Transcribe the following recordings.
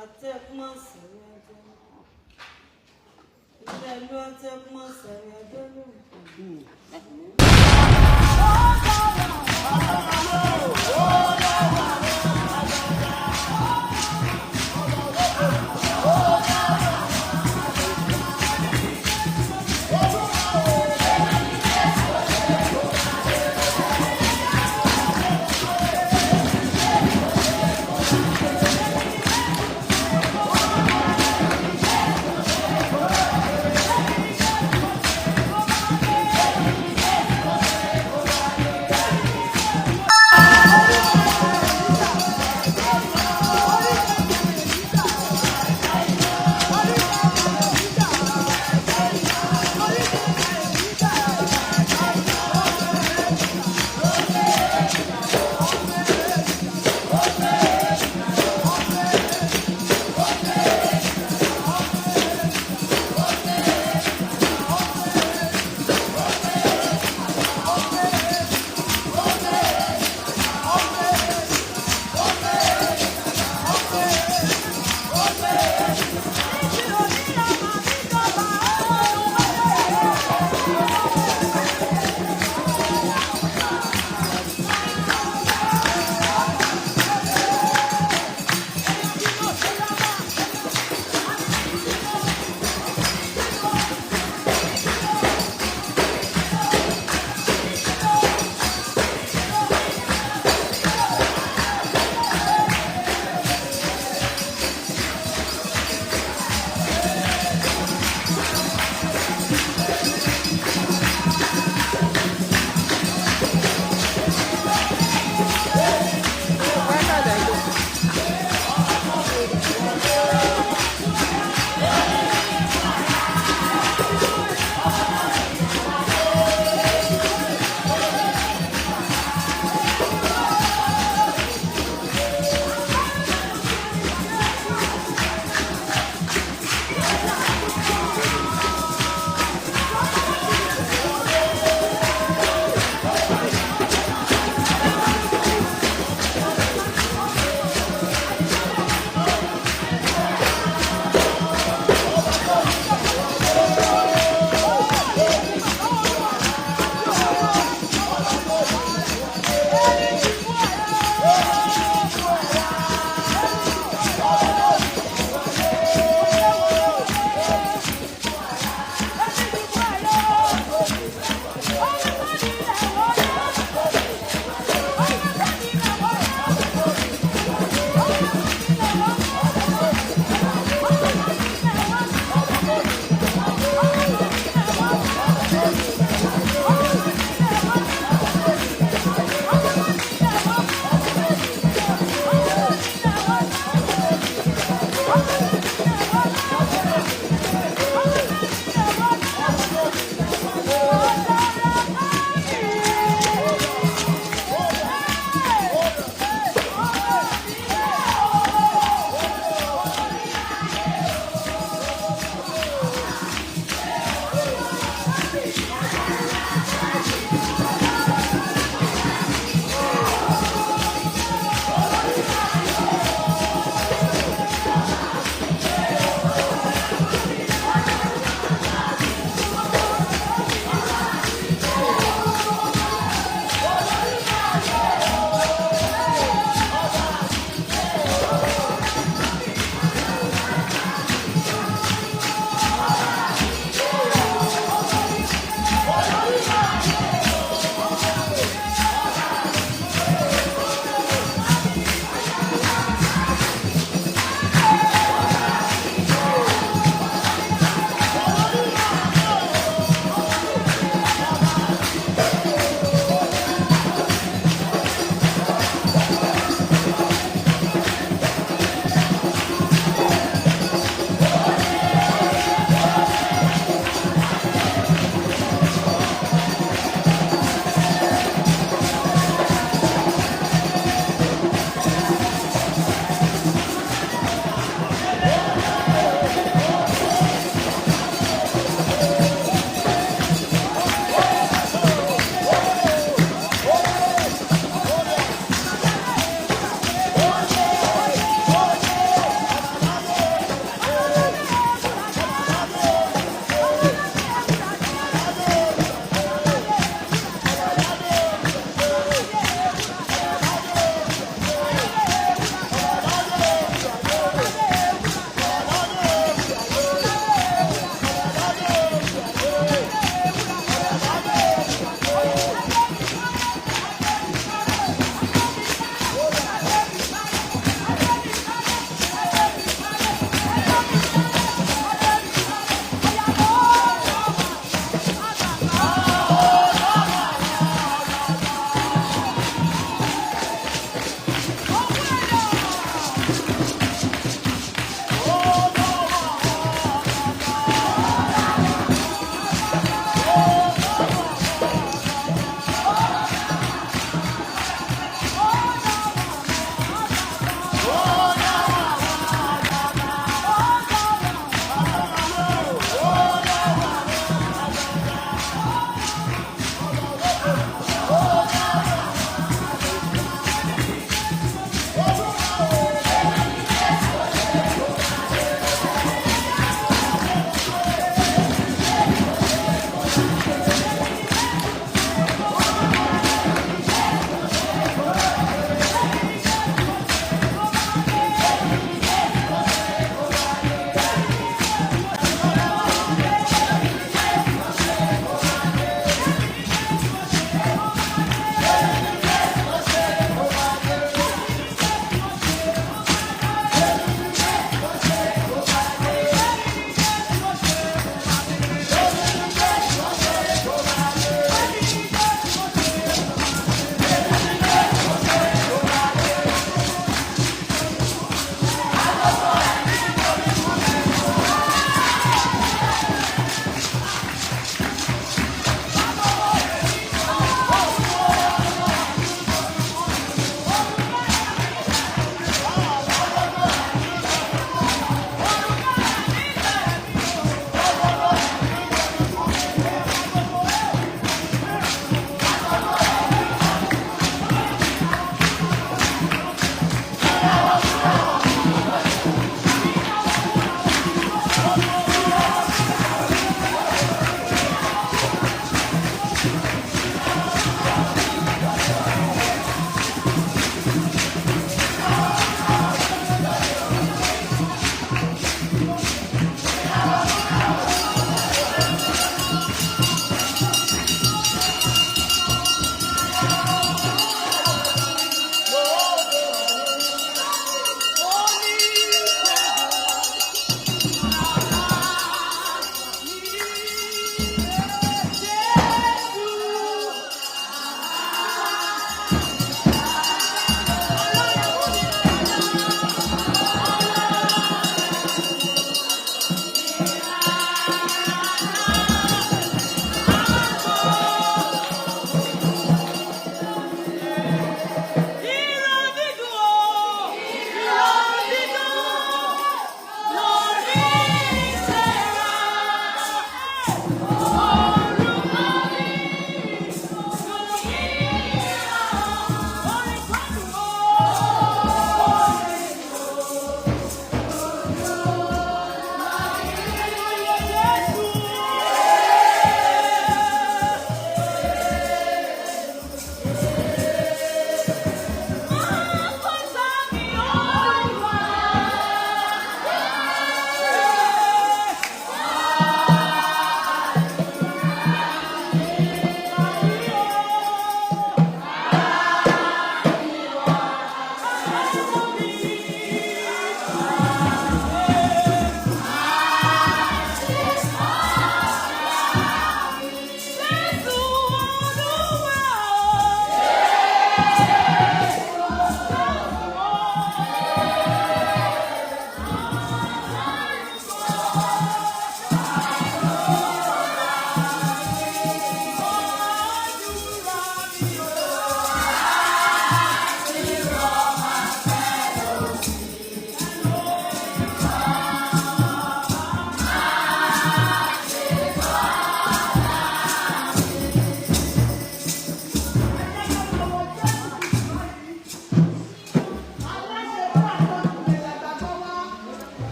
Atẹ́kùn.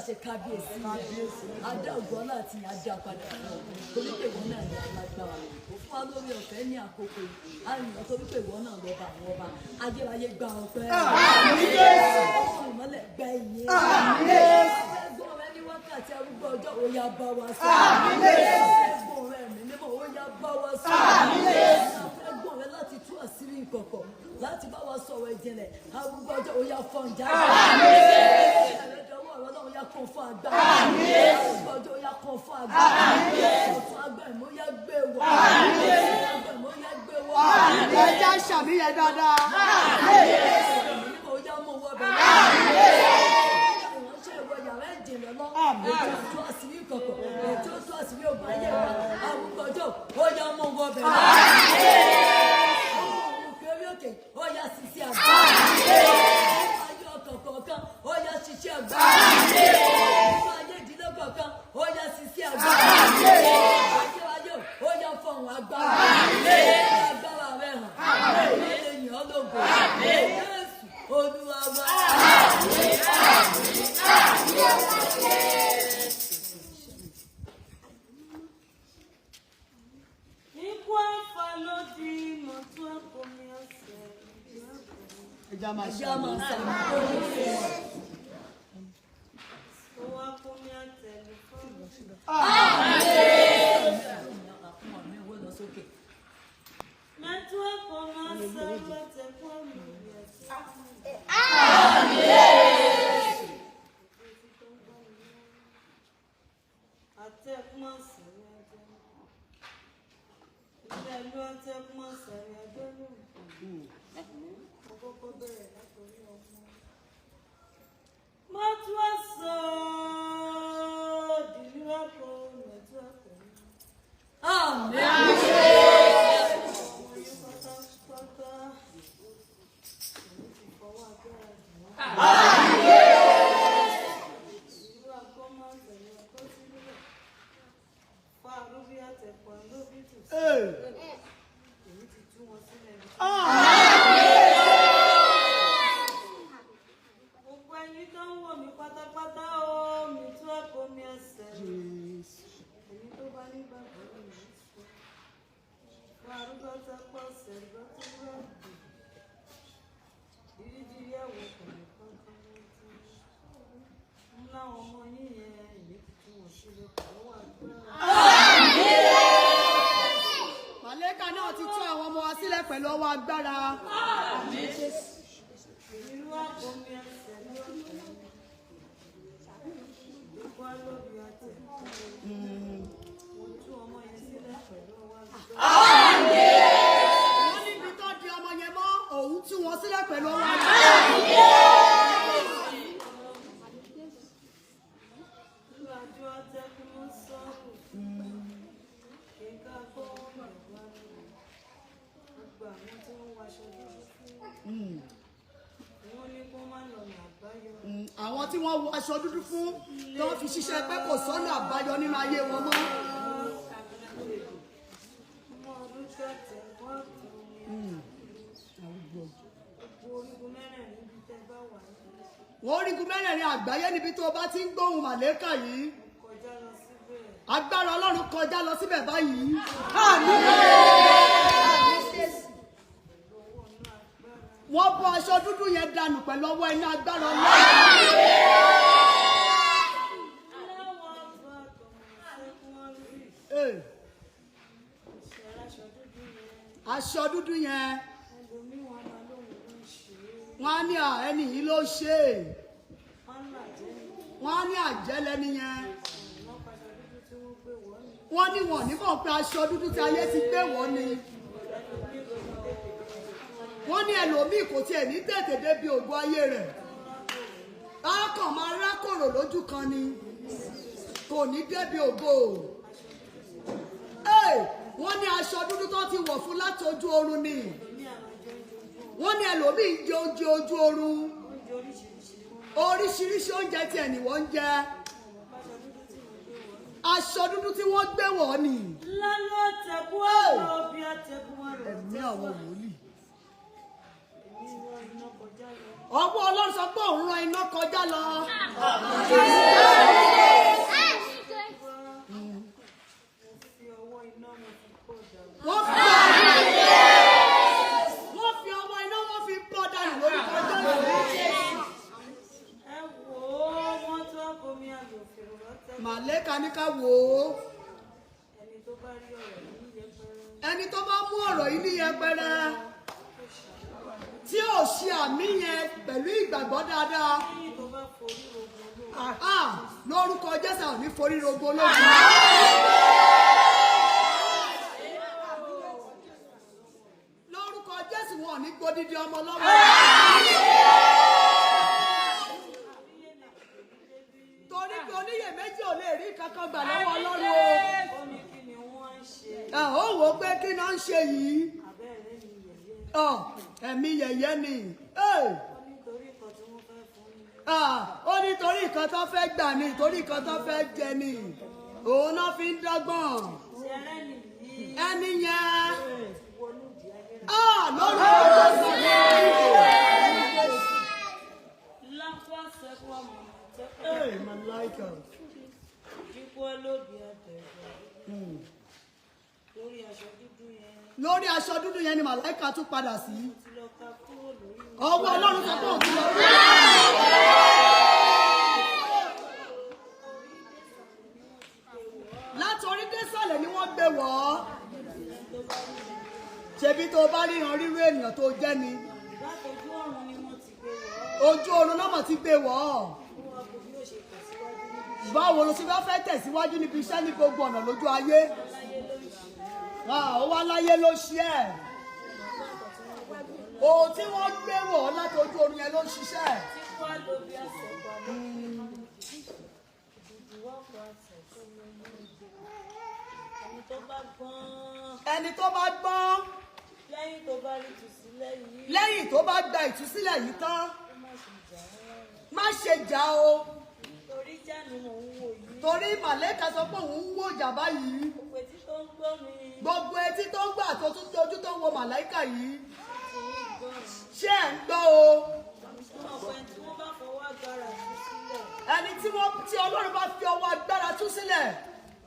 Ṣàṣe kábíyèsí adá ògo ọlá àti ìyìn adá padà fún ọ, torí pé ìwọ náà ní alágbára. Ó fún wa lórí ọ̀fẹ́ ní àkókò yìí, a yìn ọ́ torí pé ìwọ náà lọ́ba àwọn ọba. Ayérayé, gba ọpẹ́. Ọlọ́run ìmọ́lẹ̀, gba ìyìn. Ẹgbọ́n rẹ ní wákàtí, arúgbó ọjọ́, ó yá, bá wa sọ. Ẹgbọ́n rẹ, ẹ̀mí mímọ́, ó yá, bá wa sọ. Ẹgbọ́n rẹ láti tú àṣírí ìkọ̀kọ̀, láti bá wa sọ̀rọ̀ ìjìnlẹ̀. Arúgbó ọjọ́, ó yá, fọ́n jáde. Ẹ̀rẹ́dọ̀wọ́ ọ̀rọ̀ náà, ó yá, kún fún agbára. Arúgbó ọjọ́, ó yá, kún fún agbára. Ọ̀tún agbára ìmọ̀, ó yá, gbé wọ̀. Agbára ìmọ̀, ó yá, gbé wọ̀. Ẹ já ṣàmìyẹ dáadáa. Ó yá, mú wọ bẹ̀rẹ̀. Ìránṣẹ́ ìwọ yàrá ìjìnlẹ̀ lọ. Ètò tó àṣírí ìkọ̀kọ̀, ètò tó àṣírí ogun ayé wa. Arúgbó ọjọ́, ó yá, mú wọ bẹ̀rẹ̀. Òkè orí òkè, ó yá, ṣiṣẹ́ agbára. Ayé ọkàn kọ̀ọ̀kan, ó yá, ṣiṣẹ́ agbára. Ayé ìdílé kọ̀ọ̀kan, ó yá, ṣiṣẹ́ agbára. Ayé ayé, ó yá, fọ̀hún agbára. Agbára rẹ̀ hàn. Ó lè yàn ọ́ lógo. Jésù Olúwa wa. Ikú àfà ló di mọ̀tún àkómi ọ̀sẹ̀. Ẹ já máa Ẹjẹ́ á máa ṣàmì. sàmì. Owó àkómi àtẹlifóònù. Àmì owó lọ sókè. Mẹ́tún àkómi ọ̀sẹ̀ lọ́tẹ̀kọ́ mi ọ̀sẹ̀. Atẹ́kùn ọ̀sẹ̀ ní ọjọ́. Ilé ìlú atẹ́kùn ọ̀sẹ̀ ní ọjọ́ lónìí. Mo kọ́kọ́ bẹ̀rẹ̀ látòrí ọmọ. Mọ́tún ọ̀sẹ̀ dìlú àpò mẹ́tún àpò. Àmín. Ọmọ yín pátápátá. Èmi ti fọwọ́ agbára jù wọ́n. Ìlú akọ́mọ tẹ̀lé ọkọ́ sílẹ̀. Fáàrú bí àtẹ̀pọ̀ lóbi tù sí. Èmi ti tú wọn sílẹ̀ bí. Gbogbo ẹyin tó ń wò mí pátápátá o, mi tú àpò mi ẹsẹ̀. Èmi tó bá nígbàgbọ́ ló ń sọ. Fáàrú bá tẹ́pọ̀ sẹ̀rọ̀ tó rọ̀. Dídí yẹ̀wò kọ̀ọ̀kan kan ló ti. Ń láwọn ọmọ yín yẹn, èmi ti tú wọn sílẹ̀ pẹ̀lú agbára. Màlẹ́kà náà ti tú àwọn ọmọ wa sílẹ̀ pẹ̀lú ọwọ́ agbára. Ìlú àpò mi ẹsẹ̀ ló ń Ikú alóbi àtẹ. Mo tú ọmọ yẹn sílẹ̀ pẹ̀lú ọwọ́ agbára. Wọ́n níbi tó di ọmọ yẹn mọ́, òun tú wọn sílẹ̀ pẹ̀lú ọwọ́ agbára. Ìlú àjọ atẹ́kùn mọ́ sọ́ọ̀rù. Kíkà kọ́ ọ̀nà ìgbà mi. Gbogbo àwọn tí wọ́n wọ aṣọ dúdú fún. Wọ́n ní kó má lọ́nà àbáyọ. Àwọn tí wọ́n wọ aṣọ dúdú fún tó fi ṣiṣẹ́ pé kò sọ́nà àbáyọ nínú ayé wọn mọ́. Ọmọ ọdún tẹ̀tẹ̀ wọ́n tún ní. Gbogbo orígun mẹ́rẹ̀ẹ̀rin níbi tẹ́ bá wà ní. Wọ́n orígun mẹ́rẹ̀ẹ̀rin àgbáyé níbi tó bá ti ń gbóhùn màlẹ́kà yìí. Kọjá lọ síbẹ̀. Agbára Ọlọ́run kọjá lọ síbẹ̀ báyìí. Pẹ̀lú ọwọ́ inú agbára. Wọ́n bọ́ aṣọ dúdú yẹn dànù pẹ̀lú ọwọ́ iná agbára Ọlọ́run. Láwọn ọ̀tún àtọ̀mọ̀ ṣẹ́kún wọn rí. Ṣé aláṣọ dúdú yẹn? Aṣọ dúdú yẹn. Ẹlòmíì wọn máa lóhùn ló ń ṣe é. Wọ́n á ní à ẹni yìí ló ṣe é. Wọ́n là jẹ́ ní. Wọ́n á ní àjẹ́ lẹ́ni yẹn. Wọ́n paṣọ dúdú tí wọ́n gbé wọ́n ní. Wọ́n ní wọn ní mọ̀ pé aṣọ dúdú tí ayé ti gbé wọ́n ni. Ẹlòmíì kò ní tètè dé Wọ́n ní ẹlòmíì kò tiẹ̀ ní tètè débi ògo ayé rẹ̀. Á kàn máa rákòrò lójú kan ni. Kò ní débi ògo. Ee, wọ́n ní aṣọ dúdú tó ti wọ̀ fún láti ojú oorun ni. Ẹlòmíì àwọn jẹ oúnjẹ ojú oorun. Wọ́n ní ẹlòmíì ń jẹ oúnjẹ ojú oorun. Oúnjẹ oríṣiríṣi ni wọ́n Oríṣiríṣi oúnjẹ tiẹ̀ ni wọ́n ń jẹ. paṣọ dúdú tí wọ́n gbé wọ́n ní. Aṣọ dúdú tí wọ́n gbé wọ̀ ni. Lálọ́ àtẹ̀kùn ọ̀rọ̀ bí àtẹ̀kùn ọ̀rọ̀. Ẹ̀mí àwọn wòlíì. Èmi wọ iná kọjá lọ. Ọwọ́ Ọwọ́ Ọlọ́run sọ pé òun rán iná kọjá lọ. Fi ọwọ́ iná mo fi kó dànù. Wọ́n fi ọwọ́ iná wọ́n fi bọ́ dànù lórúkọ Jésù. Ẹ wò ó, wọ́n tó àkómi àlòfin rọ́tẹ́. Màlẹ́ka ní ká wò ó. Ẹni tó bá rí ọ̀rọ̀ yìí yẹpẹrẹ. Ẹni tó bá mú ọ̀rọ̀ yìí ní yẹpẹrẹ tí ò ṣe àmì yẹn pẹ̀lú ìgbàgbọ́ dáadáa. Lẹ́yìn tó bá forí ogun ológun. Ah, lórúkọ Jésù ò ní forí rogo ológun. Lórúkọ Jésù wọn ò ní gbódìdí ọmọ lọ́wọ́. Torí pé oníyèméjì ò lè rí kankan gbà lọ́wọ́ Ọlọ́run o. Ó ní kí ni wọ́n ń ṣe? Ẹ ó wò ó pé kí náà ń ṣe yìí. Abẹ́rẹ́ mi yẹ̀yẹ́. Ọ, ẹ̀mí yẹ̀yẹ́ ni. Hey! Ó ní torí nǹkan tí wọ́n fẹ́ fún mi. Ah, ó ní torí nǹkan tó fẹ́ gbà ni, torí nǹkan tó fẹ́ jẹ ni, òun náà fi ń dọ́gbọ́n. Ṣé ẹrẹ́ nìyí Ẹni yẹn ti wọnú ìdí ayé rẹ̀? ah, lórúkọ Jésù. Lápá sẹ́kọ̀ ọmọ tẹ́kọ̀. Hey, Malaika. Jíkọ́ lóbi àtẹ̀gbẹ́. Lórí aṣọ dúdú yẹn, Lórí aṣọ dúdú yẹn ni Màláìka tún padà sí. mo ti lọ ka kúrò lórí wọn. Ọwọ́ Ọlọ́run sọ pé òun ti lọ. Láti orí désàlẹ̀ ni wọ́n gbé wọ̀ ọ́. Ṣebí tó o bá ríran rírú ènìyàn tó jẹ́ ni, Látọjú ọ̀run ni wọ́n ti gbé wọ̀ ọ́. ojú oorun náà mọ̀ ti gbé wọ̀ ọ́. Fún wa kò bí ó ṣe tẹ̀síwájú níbi Báwo ló ṣe bá fẹ́ tẹ̀síwájú níbi iṣẹ́ ní gbogbo ọ̀nà lójú ayé? láyé lórí. Ah, ó wá láyé ló ṣe ẹ̀. Òun tí wọ́n gbé wọ̀ ọ́ láti ojú oorun yẹn ló ń ṣiṣẹ́. Jíkọ́ lóbi àtẹ̀gbẹ́. Ìdíwọ́pọ̀ àtẹ̀gbẹ́. Ẹni tó bá gbọ́n. Ẹni tó bá gbọ́n Lẹ́yìn tó bá rí ìtúsílẹ̀ yìí, lẹ́yìn tó bá gba ìtúsílẹ̀ yìí tán, ó má ṣe jà wọ́n. má ṣe jà o. Torí jà ni mò ń wò yìí. Torí màlẹ́ka sọ pé òun ń wò jà báyìí. Òpè tí tó ń gbọ́ mi Gbogbo etí tó ń gbà tó tún dojú tó ń wo màláìka yìí. ti ń gbọ́n. Ṣé ẹ̀ ń gbọ́ o? Fún ọ̀pẹ tí wọ́n bá fọwọ́ agbára tú sílẹ̀, Ẹni tí wọ́n tí Ọlọ́run bá fi ọwọ́ agbára tú sílẹ̀.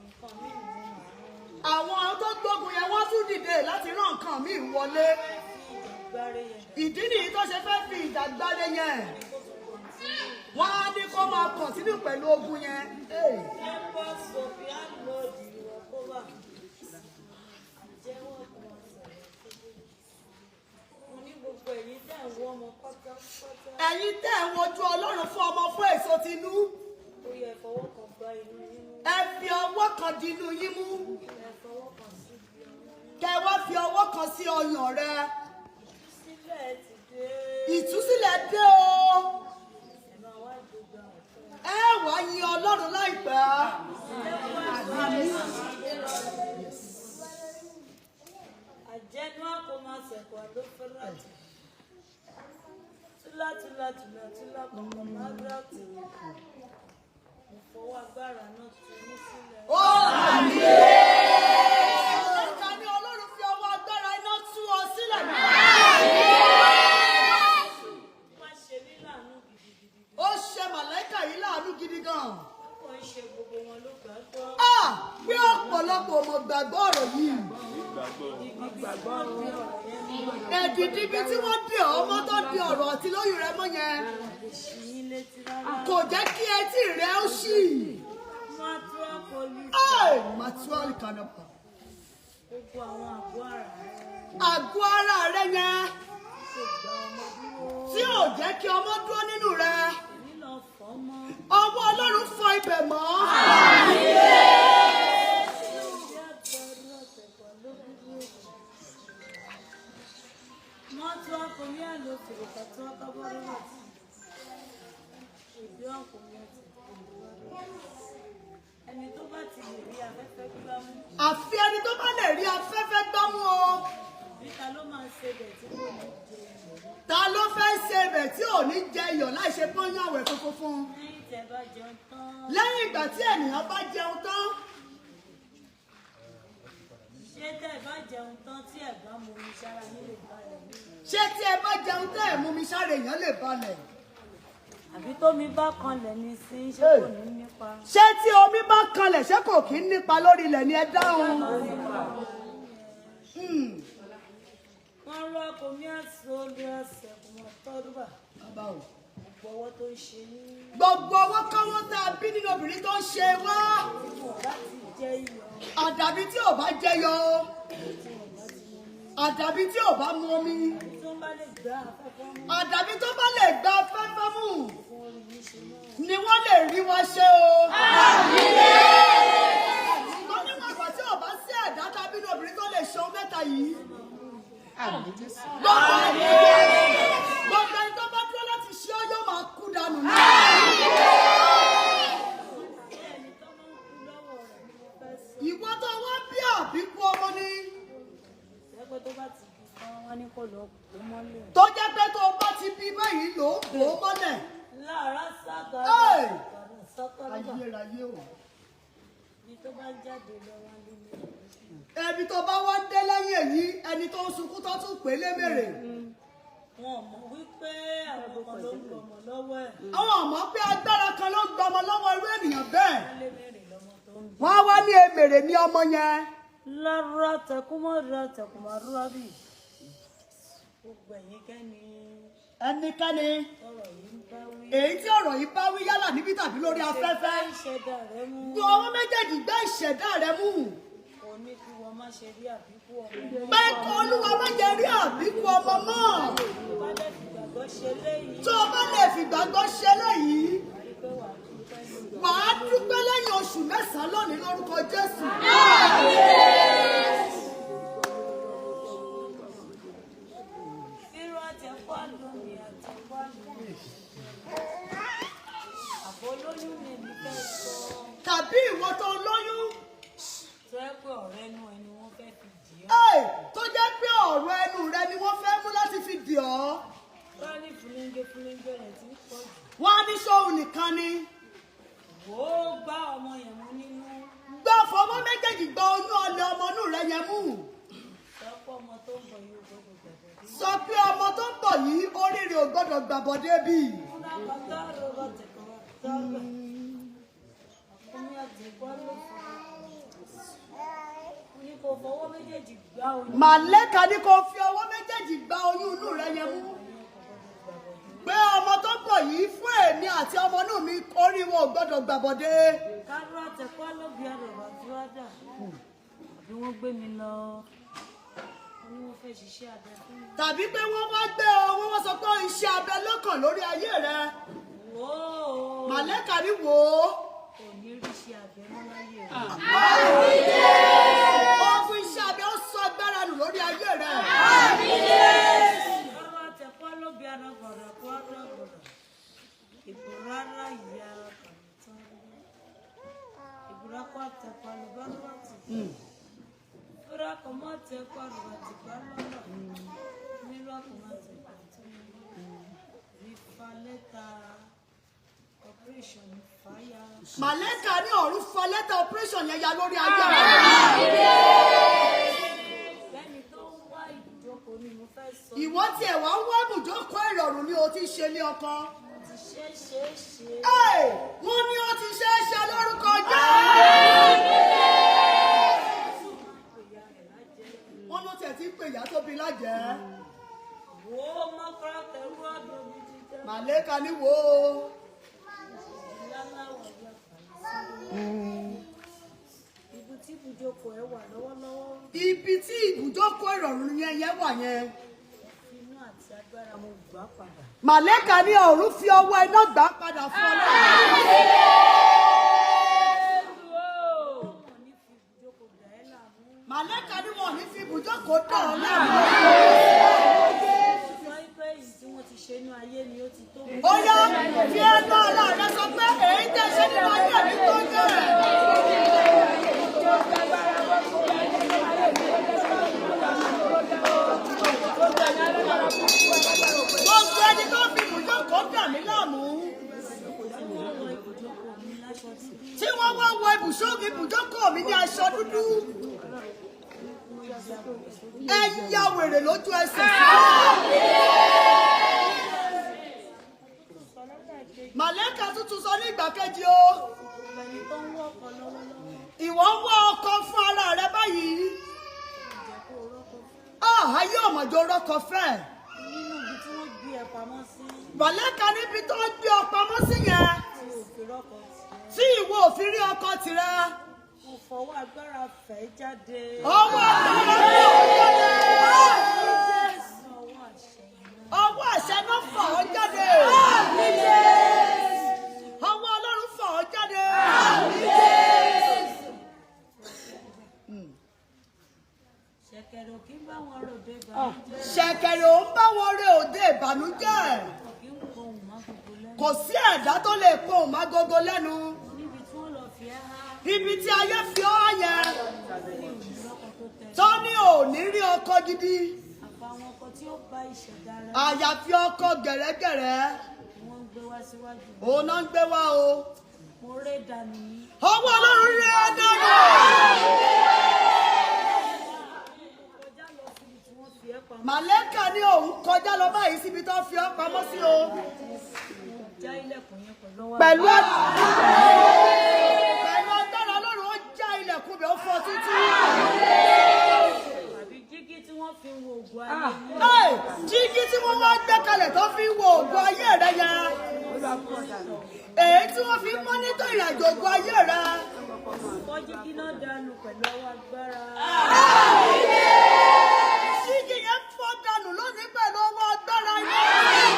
nǹkan míì ni wọ́n máa ń Àwọn tó gbógun yẹn wọ́n tún dìde láti rán nǹkan míì wọlé. fẹ́ fi ìgbàre yẹn Ìdí nìyí tó ṣe fẹ́ fi ìjà gbáre yẹn. kó tún kọ̀ǹtínú. Wọ́n á ní kó máa kọ̀ntínú pẹ̀lú ogun yẹn. Hey. Ẹ̀pọ̀ sọ̀fì á lọ ìwọ̀ kó wà. Jẹ́wọ́ kan sọ̀rọ̀ tó dé. Mo ní gbogbo ẹ̀yin tẹ̀ ń wọ́ ọmọ pátápátá. Ẹ̀yin tẹ́ ẹ̀ ń wojú Ọlọ́run fún ọmọ fún èso tinú. Ó yẹ fọwọ́ kan gbá inú yín mú. Ẹ fi ọwọ́ kan di inú yín mú. Ẹ fọwọ́ kan sí ibi ọmọ yín. Kẹ wá fi ọwọ́ kan sí ọyàn rẹ. Ìtúsílẹ̀ ti dé. Ìtúsílẹ̀ dé o. Ẹ máa wá gbogbo àwọn tó ń Ẹ wá yin Ọlọ́run láìpẹ́. Àjẹnú àkómọ̀sẹ̀kọ̀ ló fẹ́ràn. Túlá túlá túlá túlá kọ̀ọ̀kan máa gbà tì. Mo fọwọ́ agbára náà tú ní sílẹ̀. Ó àmì. Ọ̀gá ni Ọlọ́run fi ọwọ́ agbára iná tú ọ sílẹ̀ nígbà. Má ṣe mí láàánú gidigidi. Ó ṣe màláìkà yìí láàánú gidi gan. Kò ń ṣe gbogbo wọn ló gbàgbọ́. Ah! Pé ọ̀pọ̀lọpọ̀ ò mọ̀ gbàgbọ́ ọ̀rọ̀ yìí. Ẹ̀dìdì ibi tí wọ́n dè ọ́ mọ́ tó di ọ̀rọ̀ àti lóyún rẹ mọ́ yẹn. Kò ṣì yín létí rárá. Kò jẹ́ kí etí rẹ ó ṣì. Má tú àpòlì Ẹ́ Màtúwálì Kànàpà. gbogbo àwọn àgọ́ ara rẹ̀ Àgọ́ ara rẹ yẹn kò gba ọmọ dúró. tí ò jẹ́ kí ọmọ dúró nínú rẹ. Èmi lọ fọ́ mọ́. Ọwọ́ Ọlọ́run fọ ibẹ̀ mọ́. Ẹni tó bá ti lè rí afẹ́fẹ́ gbámú, Àfi ẹni tó bá lè rí afẹ́fẹ́ gbámú o. bí ta ló máa ṣe bẹ̀ tí kò ní jẹ ìyọ̀. Ta ló fẹ́ ṣe ibẹ̀ tí ò ní jẹ iyọ̀ láì ṣe pọ́nyán àwẹ̀ funfun fún un? Lẹ́yìn tẹ́ bá jẹun tán, Lẹ́yìn ìgbà tí ènìyàn bá jẹun tán, ṣé tẹ́ bá jẹun tán tí ẹ̀ bá mu omi sára nílé balẹ̀ ní? ṣé tí ẹ bá jẹun tẹ́ ẹ̀ mú mi sáré èèyàn lè balẹ̀? Àbí tómi bá kanlẹ̀ ní sí ṣé kò ní nípa? Ṣé tí omi bá kanlẹ̀, ṣé kò kí ń nípa lórí ilẹ̀ ni? Ẹ dáhùn. Wọ́n rọ́ akọ̀mí àti olú ẹsẹ̀ kò mọ̀ tọ́dúbà. Bàbá o. Gbogbo ọwọ́ tó ń ṣe yín. Gbogbo owó kọ́wọ́ tá a bí nínú obìnrin tó ń ṣe wá. Tí wọ́n bá ti jẹ́ iyọ̀. Àdàbí tí ò bá jẹyọ, àdàbí tí ò bá mu omi. Àbí tó bá lè gbá afẹ́fẹ́ mú. Àdàbí tó bá lè gba afẹ́fẹ́ mú. Fún orí yín ṣe náà. Ni wọ́n lè rí wa ṣe o. Ṣùgbọ́n níwọ̀n ìgbà tí ò bá sí ẹ̀dá tàbí nínú obìnrin tó lè ṣe ohun mẹ́ta yìí, gbogbo ẹni tó bá dúró láti ṣe ọ́ yóò máa kú dànù ní. Ẹni tó máa ń kú lọ́wọ́ rẹ̀ ni mo fẹ́ sọ. Ìwọ tó wá bí àbíkú ọmọ ni. Ẹgbẹ́ tó bá ti bí tán, wọ́n ní kó lọ kó mọ́lẹ̀. Tó jẹ́ pé tó o bá ti bí báyìí ló ń bò ó mọ́lẹ̀. Lára sákàrà Hey! sákàrà. Ayérayé o. Ibi tó bá ń jáde lọ wá lé mi. Ẹni tó bá wá ń dé lẹ́yìn èyí, ẹni tó ń sunkún tó tún pè é lémèrè. Wọn ò mọ̀ wípé àwọn kan ló ń gbọmọ lọ́wọ́ ẹ̀. Àwọn ọmọ pé agbára kan ló ń gbọmọ lọ́wọ́ irú ènìyàn bẹ́ẹ̀. Wọ́n lé mèrè lọ́mọ tó ń bí. Wọ́n á wá ní emèrè ní ọmọ yẹn. Lára tẹkúmọ́ ra tẹkùmọ́ rúra bì. Gbogbo ẹ̀yin kẹ́ni Ẹnikẹ́ni tọrọ yìí ń bá wí. èyí tí ọ̀rọ̀ yìí bá wí, yálà níbí tàbí lórí afẹ́fẹ́. Ìṣẹ̀dá rẹ mú. Gbọ́ ọwọ́ méjèèjì gbé ìṣẹ̀dá rẹ mú. Kò ní kí wọ́n má ṣe rí àbíkú ọmọ. Pé kó Olúwa má jẹ́ rí àbíkú ọmọ mọ́. Tó bá lè fìgbàgbọ́ ṣe léyìí. Tó o bá lè fìgbàgbọ́ ṣe léyìí, Wàá rí pé wàá dúpẹ́ lórí. wàá dúpẹ́ lẹ́yìn oṣù 9 lónìí lórúkọ Jésù. Irú àtẹ̀kọ́ àlómi àtẹ̀kọ́ àlómi. Àbọ̀ olóyún mi ní fẹ́ sọ. Tàbí ìwọ tó lóyún. Tó ẹ́ pé ọ̀rẹ́ inú ẹni wọ́n fẹ́ fi dì ọ́. Ẹ̀, tó jẹ́ pé ọ̀rọ̀ ẹnu rẹ ni wọ́n fẹ́ mú láti fi dì ọ́. Wọ́n ní fúlẹ́ńgé fúlẹ́ńgé rẹ̀ ti ń pọ̀ jù. Wọ́n á ní sóhun nìkan ni. Wò ó gbá ọmọ yẹn mú nínú. Gbọ́ fọwọ́ méjèèjì gba oyún ọlẹ̀ ọmọ inú rẹ yẹn mú. Sọ pé ọmọ tó ń bọ̀ yóò gbọ́dọ̀ gbàgbọ́ dé. Sọ pé ọmọ tó ń bọ̀ yìí, oríire ò gbọ́dọ̀ gbàbọ̀dé bí. Múná kọ́tà rọ̀bà tẹ̀kọ̀rọ̀ tọ́gbà. Omi àtẹ̀kọ́ ló fọ́. Mo ní kó fọwọ́ méjèèjì gbá oyún. Màlẹ́ka ní kó fi ọwọ́ méjèèjì gba oyún inú rẹ yẹn mú. Pé ọmọ tó ń bọ̀ yìí fún èmi àti ọmọ inú mi, orí wọn ò gbọ́dọ̀ gbàbọ̀dé. Kárọ̀ àtẹ̀kọ́ ló bí àrọ̀bà tí wá dà. Àbí wọ́n gbé mi lọ. Wọ́n ní wọ́n fẹ́ ṣiṣẹ́ abẹ fún mi. Tàbí pé wọ́n wá gbé ọ, wọ́n wá sọ pé iṣẹ́ abẹ lọ́kàn lórí ayé rẹ. Wò ó. Màlẹ́ka ní wò ó. Kò ní rí iṣẹ́ abẹ mọ́ láyé rẹ̀. Ó fún iṣẹ́ abẹ, ó sọ agbára nù lórí ayé rẹ. Kárọ̀ àtẹ̀kọ́ ló bí àrọ̀bà kó àrọ̀bà. Ìbúrárá ìyá kàmítán. Ìbúra kó àtẹ̀kọ́ ló bá lọ́wọ́ tì. Ìbúra kò mọ́ àtẹ̀kọ́ àrọ̀bà tì bá lọ́wọ́. Mírọ̀ kò má tẹ̀kọ́ tó ní. Rífa lẹ́tà operation fàyà. Màlẹ́ka ní ọ̀run fọ lẹ́tà operation yẹn ya lórí ayé rẹ. Bẹ́ẹ̀ni tó ń wá ìjókòó ni mo fẹ́ sọ. Ìwọ tiẹ̀ wá ń wá ibùjókòó ìrọ̀rùn ni o ti ṣe ní ọkọ. Mo ti ṣe é ṣe é ṣe. Ẹ̀, wọ́n ní ó ti ṣe é ṣe lórúkọ Jésù. Ìyá rẹ̀ lájẹ́. Wọ́n ló tiẹ̀ ti ń pè ìyá tó bí lájẹ̀ẹ́. Wò ó mọ́kàrá tẹ̀rú ọ̀dọ̀ mi jíjẹ́. Màlẹ́ka ní wò ó. Láláwọ̀ yà fàyè sí. Ibi tí ibùjókòó ẹ wà lọ́wọ́lọ́wọ́. Ibi tí ibùjókòó ìrọ̀rùn yẹn yẹn wà yẹn. Inú àti agbára mo gbà padà. Màlẹ́ka ní ọ̀run fi ọwọ́ iná gbà á padà fún ọ náà. Wọ́n ní fi ibùjókòó dà ẹ́ láàmú. Màlẹ́ka ní wọn ò ní fi ibùjókòó dà ọ́ láàmú. Sọ pé èyí tí wọ́n ti ṣe inú ayé ni ó ti tó. Ó yá, fi ẹnu ara rẹ sọ pé èyí tẹ́ ṣe nínú ayé mi tó jẹ́. Gbogbo ẹni tó fi ibùjókòó dà mí láàmú. Tí wọ́n wọ ibùjókòó mi láṣọ dúdú. Tí wọ́n wá wọ ibùjókòó mi ní aṣọ dúdú. Ẹ ya wèrè lójú ẹsẹ̀. ìdàkejì o. Gbogbo ẹni tó ń wọ́kọ̀ lọ́wọ́lọ́wọ́. Ìwọ ń wá ọkọ fún ara rẹ báyìí. Jẹ́ kó rọ́kọ fẹ́. Ah, ayé ọ̀mọ̀jọ rọ́kọ fẹ́. Nínú ibi tí wọ́n gbé ẹ pamọ́ sí. Màlẹ́kà níbi tó ń gbé ọ pamọ́ sí yẹn. Tí o fi rọ́kọ tiẹ̀. Tí ìwọ ò fi rí ọkọ tirẹ̀. Mo fọwọ́ agbára fẹ́ jáde. Ọwọ́ agbára fẹ́ ọ jáde. Ọwọ́ àṣẹ iná. Ọwọ́ àṣẹ náà fà ọ́ jáde. Ọwọ́ Ọlọ́run fà ọ́ jáde. Ṣẹ̀kẹ̀rẹ̀ ò kí ń bá wọn ròde ìbànújẹ́. Ṣẹ̀kẹ̀rẹ̀ ò ń bá wọn re òde ìbànújẹ́. Kò kí ń pohùn má gbogbo lẹ́nu. Kò sí ẹ̀dá tó lè pohùn mágogo lẹ́nu. Níbi tí wọ́n lọ fi ẹ́ há. Ibi tí ayé fi ọ́ yẹn. Ní òní rọ́kọ tó tẹ̀. Tó ní ò ní rí ọkọ gidi. Àfàwọn ọkọ tí ó bá ìṣẹ̀dá rẹ̀. Àyàfi ọkọ gẹ̀rẹ́gẹ̀rẹ́. Wọ́n ń gbé wá síwájú. Òun náà ń gbé wá o. Mo ré dànù ní. Ọwọ́ Ọlọ́run rí ẹ dànù. Kọjá lọ síbi tí wọ́n fi ẹ́ pamọ́. Màlẹ́kà ní òun kọjá lọ báyìí síbi tó fi ọ́ pamọ́ sí o. Mo já ilẹ̀kùn yẹn pẹ̀lú ọwọ́. Pẹ̀lú agbára Ọlọ́run ó já ilẹ̀kùn bẹ̀ ó fọ́ títí. Àbí jígí tí wọ́n fi ń wo ògùn ayé yín. Ẹ́ẹ̀, jígí tí wọ́n wá gbé kalẹ̀ tó fi ń wo ògùn ayé rẹ yẹn. Èyí tí wọ́n fi ń mọ́nítọ̀ ìrìnàjò ògùn ayé rẹ. Fọ́ jígí náà dànù pẹ̀lú ọwọ́ agbára. Jígí yẹn fọ́ dànù lónìí pẹ̀lú ọwọ́ agbára yẹn.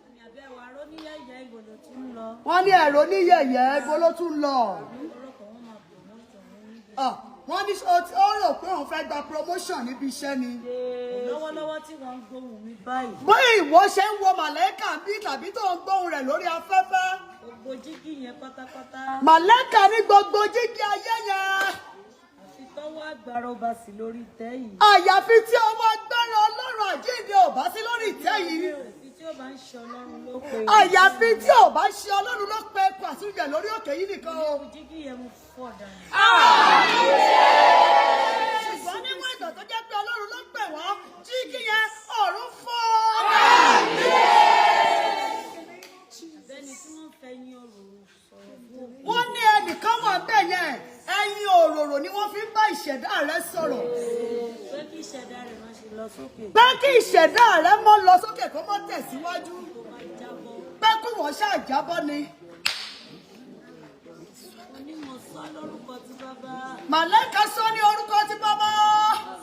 Àmì àbẹ̀wò aró níyẹ̀yẹ̀ ìbò ló tún ń lọ. Wọ́n ní ẹ̀rọ níyẹ̀yẹ́ ibo ló tún lọ. Orúkọ wọn máa bò wọ́n tọ̀ wọ́n níbi. Ah, wọ́n ní ó rò pé òun fẹ́ gba promotion níbi iṣẹ́ ni. Lọ́wọ́lọ́wọ́ tí wọ́n ń gbóhùn mi báyìí. Bóyá ìwọ ṣe ń wo màlẹ́kà bí tàbí tó ń gbóhùn rẹ̀ lórí afẹ́fẹ́. Gbogbo jígí yẹn pátápátá. Màlẹ́kà ní gbogbo jígí ayé yẹn. Àfi tọ́wọ́ agbára ọba sí lórí ìtẹ́ yìí. Àyàfi tí ọwọ́ agbára Ọlọ́run àjíǹde ò bá sí lórí ìtẹ́ yìí. Àfi tí ó bá ń ṣe Ọlọ́run ló pe. Àyàfi tí ò bá ṣe Ọlọ́run ló pe pàṣípẹ̀ lórí òkè yìí nìkan o. Gbogbo jígí yẹn mo fọ́ dànù. Ṣùgbọ́n níwọ̀n ìgbà tó jẹ́ pé Ọlọ́run ló pè wọ́n, jígí yẹn ọ̀run fọ́. Àbẹ́ni tí wọ́n fẹ́ yín òróró sọ̀rọ̀ fún òkú. Wọ́n ní ẹnìkan wà bẹ́ẹ̀ yẹn, ẹyin òróró ni wọ́n fi ń bá ìṣẹ̀dá rẹ sọ̀rọ̀. Pé kí ìṣẹ̀dá rẹ̀ má ṣe lọ sókè. Pé kí ìṣẹ̀dá rẹ mọ́ lọ sókè kó mọ́ tẹ̀síwájú. Kó má jábọ́. Pé kí wọ́n ṣàjábọ́ ni. Mo ní mo sọ lórúkọ tí bàbá. Màlẹ́kà sọ ní orúkọ ti bàbá,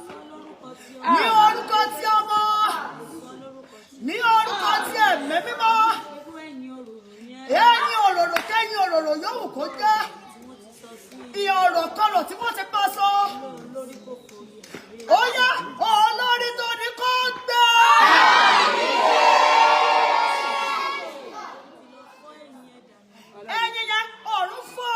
Sọ lórúkọ tí ọmọ. ní orúkọ ti ọmọ, Sọ lórúkọ tí. ní orúkọ ti ẹ̀mí mímọ́. Irú ẹ̀yìn òróró yẹn Ẹ̀yin òróró kẹ́yìn òróró yòówù kó jẹ́. tí wọ́n ti sọ sí Ìyẹn ọ̀rọ̀ kọlọ̀ tí wọ́n ti pa sọ. Ọlọ́run lórí kòkò yẹn. Ó yá olórí tó ní kó gbé. Ti lọ fọ́ ẹ̀yìn ẹ̀ dànù. Ẹ̀yin yẹn ọ̀run fọ́.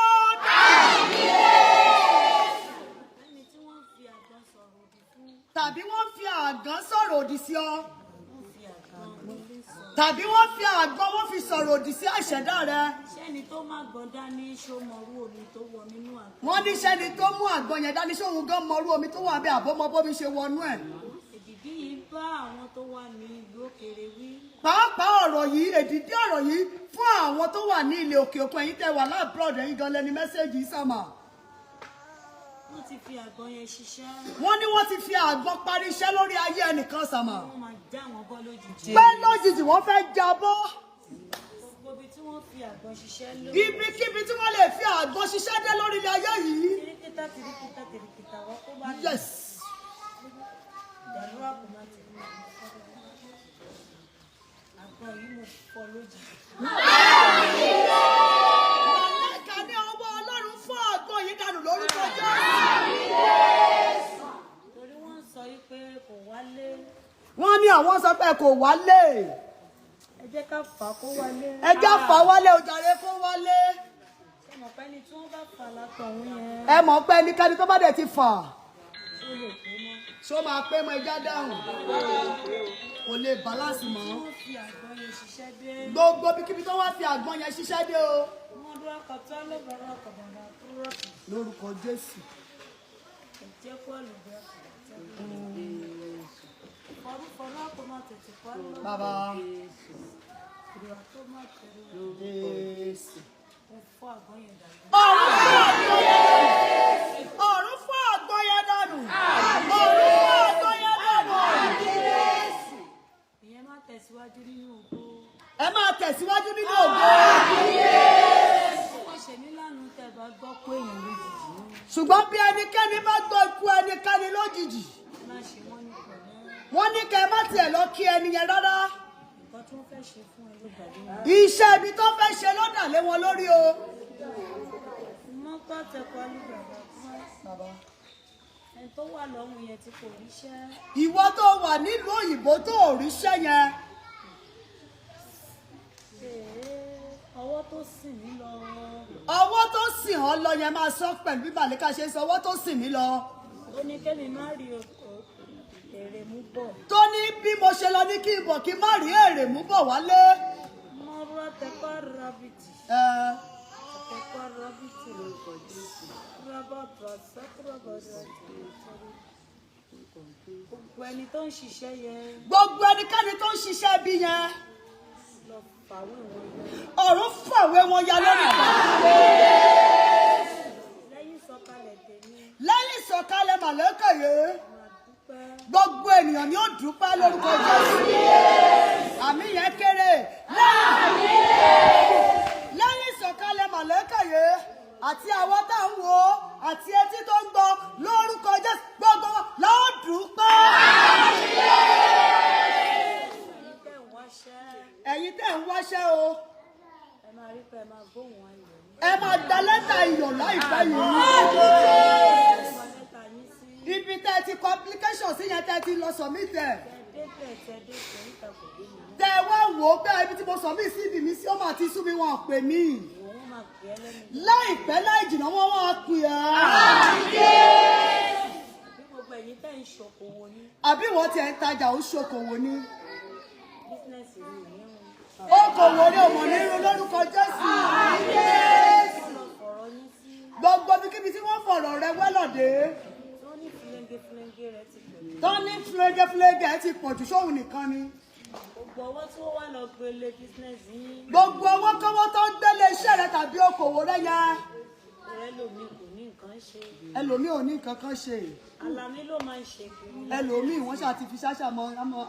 Ẹni tí wọ́n fi àgbọn sọ̀rọ̀ òdì fún. Tàbí wọ́n fi àgán sọ̀rọ̀ òdì sí ọ. Wọ́n fi àgbọn wọlé sọ̀rọ̀. Tàbí wọ́n fi àgbọn wọ́n fi sọ̀rọ̀ òdì sí àṣẹ̀dá rẹ. Ṣẹ́ni tó má gbọ́n dání ṣó mọrú omi tó wọ nínú àgbọn. Wọ́n ní sẹ́ni tó mú àgbọn yẹn dání sóhun gan mọrú omi tó wà bẹ́ẹ̀ àbọ̀mọ bómi ṣe wọnú ẹ̀. Èdìdí yìí bá àwọn tó wà ní ìlú òkèèrè wí. Pàápàá ọ̀rọ̀ yìí, èdìdí ọ̀rọ̀ yìí fún àwọn tó wà ní ilẹ̀ òkè òkun ẹ̀yin tẹ́ wà láàbúrọ̀dù ẹ̀yin gan lẹni message sàmà. Wọ́n ti fi àgbọn yẹn ṣiṣẹ́. Wọ́n ní wọ́n ti fi àgbọn parí iṣẹ́ lórí ayé ẹnìkan sàmà. Wọ́n máa já wọn bọ́ lójijì. Pé lójijì wọ́n fẹ́ jábọ́. Gbogbo ibi tí wọ́n fi àgbọn ṣiṣẹ́ lórí. Ibikíbi tí wọ́n lè fi àgbọn ṣiṣẹ́ dé lórí ilẹ̀ ayé yìí. Tìrìkìtà tìrìkìtà tìrìkìtà wọ́n kó bá Yes. Ìdàlúwà kò má tẹ̀lé. Àgbọn yìí mo fọ́ lójijì. Màlẹ́kà ní ọwọ́ Ọlọ́run fọ́ àgbọn yìí dànù lórúkọ Jésù. Torí wọ́n sọ yìí pé kò wálé. Wọ́n ní àwọn sọ pé kò wálé. Ẹ jẹ́ ká fà á kó wálé. Ẹ já fà wálé o jàre kó wálé. Ṣé mọ̀ pé ẹni tí wọ́n bá fà látọ̀hún yẹn Ẹ mọ̀ pé ẹnikẹ́ni tó bá dẹ̀ ti fà. ó lè pé mọ́. Ṣó máa pé mọ ẹja dáhùn? Kò lè bàlánsì mọ́. Wọ́n fi àgbọn yẹn ṣiṣẹ́ dé. Gbogbo ibikíbi tó wá fi àgbọn yẹn ṣiṣẹ́ dé o. Wọ́n dúró akọ̀tọ́ lóbọ̀rọ̀ ọkọ̀bọ̀rọ̀ tó rọ̀kì. Lórúkọ Jésù. Ẹ̀jẹ̀ kó àlùbọ̀ Fọrúfọrú àpò máa tètè kọ́ lọ. Bàbá. Jésù. Mo fọ́ àgbọn yẹn dànù. Ọ̀run fọ́ àgbọn yẹn dànù. Ọ̀run fọ́ àgbọn yẹn dànù. Ìyẹn máa tẹ̀síwájú nínú ògo. Ẹ máa tẹ̀síwájú nínú ògo. Ó ṣe mí lánàá tẹ́ bá gbọ́ pé èèyàn lójijì ní. Ṣùgbọ́n bí ẹnikẹ́ni bá gbọ́ ikú ẹnikẹ́ni lójijì, Má ṣe wọ́n ní pẹ̀lẹ́. wọ́n ní kẹ́ ẹ má tiẹ̀ lọ kí ẹni yẹn rárá. Nǹkan tí wọ́n fẹ́ ṣe fún ẹ ló gbàgbé wọn. Iṣẹ́ ibi tó fẹ́ ṣe ló dà lé wọn lórí o. Mọ́tò tẹ̀kọ́ alúgbàgbà fún ẹ. Ẹni tó wà lọ́hùn yẹn tí kò ríṣẹ́. Ìwọ tó wà nílùú òyìnbó tó ò ríṣẹ́ yẹn, Ọwọ́ tó sìn mí lọ. Ọwọ́ tó sìn ọ́ lọ yẹn, máa sọ pẹ̀lú bí màlíkà ṣe ń sọ, ọwọ́ tó sìn mí lọ. Ó ní kémi má rí èrè mú bọ̀. Tó ní bí mo ṣe lọ ní kí n bọ̀ kí n má rí èrè mú bọ̀ wálé. Mọ́rọ́ tẹ̀kọ́ rábìtì. Ẹ, Tẹ̀kọ́ rábìtì lórúkọ Jésù. Rábàtà sákúrọ̀bọ̀dọ̀. Gbogbo ẹni tó ń ṣiṣẹ́ yẹn Gbogbo ẹnikẹ́ni tó ń ṣiṣẹ́ bí yẹn, lọ fàwé wọn yọ. Ọ̀run fàwé wọn ya lórí ìgbà. Lẹ́yìn ìsọ̀kalẹ̀ tèmi, Lẹ́yìn ìsọ̀kalẹ̀ màlẹ́kà yìí, máa dúpẹ́. gbogbo ènìyàn ni ó dúpẹ́ lórúkọ Jésù. Àmì yẹn kéré. Lẹ́yìn ìsọ̀kalẹ̀ màlẹ́kà yìí, àti àwọn tá à ń wò ó àti etí tó ń gbọ́, lórúkọ Jésù, gbogbo wa la ó dúpẹ́. Ẹ̀yin tẹ́ ń wáṣẹ́, Ẹ̀yin tẹ́ ń wáṣẹ́ o, ẹ máa rí pé ẹ máa gbóhùn ayọ̀ ní. ẹ máa gba lẹ́tà iyọ̀ láìpẹ́ yìí. Ẹ máa lẹ́tà yín sí. Ibi tẹ́ ẹ ti kọ application sí yẹn, tẹ́ ẹ ti lọ submit ẹ̀, Tẹ débẹ̀, tẹ débẹ̀, níta kò dé mi mọ́. tẹ́ ẹ wá wò ó pé ibi tí mo submit CV mi sí, ó máa ti sú mi, wọn ò pè mí. Òun máa pè é lẹ́nu. Láìpẹ́ láì jìnnà, wọ́n wá pè á. Bí gbogbo ẹ̀yin tẹ́ ń ṣokòwò ní Àbí wọ́n tiẹ̀ ń tajà, ó ṣokòwò ni. business mi ò ní run. Okòwò ni òmò nírun lórúkọ Jésù. Wọ́n lọ fọ̀rọ̀ yín sí. Gbogbo ibikíbi tí wọ́n fọ̀rọ̀ rẹ wẹ́lọ̀dé, Tí wọ́n ní fúlẹ́ńgé fúlẹ́ńgé rẹ ti pọ̀ jù. tó ní fúlégéfúlégé ti pọ̀ jù, sóhun nìkan ni. Gbogbo ọwọ́ tí wọ́n wá lọ gbélé business yín, Gbogbo owó kọ́wọ́ tó ń gbélé iṣẹ́ rẹ tàbí okòwò rẹ yẹn, rẹ lòmí kò ní nǹkan ṣe. Ẹlòmíì ò ní nǹkan kan ṣe. Àlàmí ló máa ń ṣe kiri. Ẹlòmíì, wọ́n ṣáà ti fi ṣáṣà mọ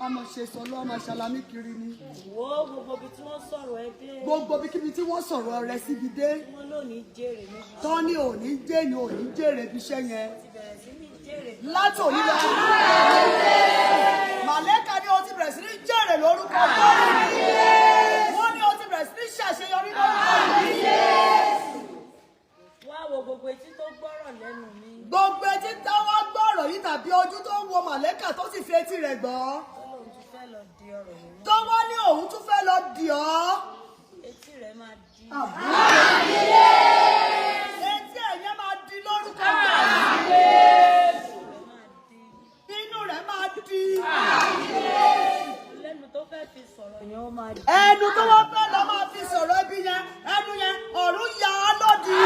àmọ́ ṣe sọ lọ́ ọmọ ṣalamí kiri ni. Wo gbogbo ibi tí wọ́n sọ̀rọ̀ ẹ dé. Gbogbo ibikíbi tí wọ́n sọ̀rọ̀ rẹ síbi dé, Tí wọ́n lónìí jèrè níbi. Tán ní òní jẹ́yìn, òní jèrè ibi iṣẹ́ yẹn. Ti bẹ̀rẹ̀ sí ní jèrè. Látòní lọ, màlẹ́kà ni o ti bẹ̀rẹ̀ sí ní jèrè lórúkọ Jésù. Wọ́n ní o ti bẹ̀rẹ̀ sí ní ṣàṣeyọrí lórúkọ Jésù. Wá wo gbogbo etí tó gbọ́rọ̀ lẹ́nu mi. Gbogbo etí táwọn gbọ́rọ̀ yìí tàbí ojú tó ń wo màlẹ́kà tó sì fi etí rẹ̀ gbọ́, Tó lóun tún fẹ́ lọ di ọ̀rọ̀ mi mú. tó wá ní òun tún fẹ́ lọ dì ọ́. Etí rẹ̀ máa di. Etí ẹ̀yẹ́ máa di lórúkọ Jésù. Rẹ̀ máa di. Inú rẹ̀ máa di. Lẹ́nu tó fẹ́ fi sọ̀rọ̀ yẹn, ó máa di. Ẹnu tó wọ́n fẹ́ lọ máa fi sọ̀rọ̀ ibi yẹn, ẹnu yẹn, ọ̀run yà á lòdì.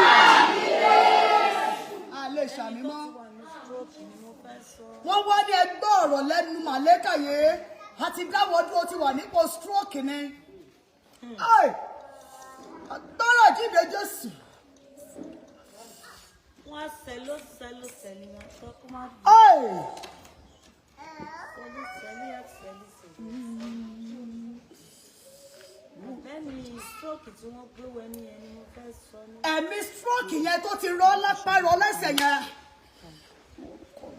A lè ṣàmì Ẹni tó mọ́. ti wà ní stroke ni mo fẹ́ sọ. Wọ́n wá ní ẹgbẹ́ ọ̀rọ̀ lẹ́nu màlẹ́kà yìí àti dáwọ́ dúró, ti wà nípò stroke ni. Ai! Agbára jíde Jésù. Wọ́n á sẹ́ló sẹ́ló sẹ́lí wọn tó kó má bí. Ai! Sẹ́lí sẹ́lí sẹ́lí sẹ́lí. Bẹ́ẹ̀ni, stroke tí wọ́n gbé wẹ ní ẹni mo fẹ́ sọ ní. Ẹ̀mí stroke yẹn tó ti rọ́ lápá rọ́ lẹ́sẹ̀ yẹn.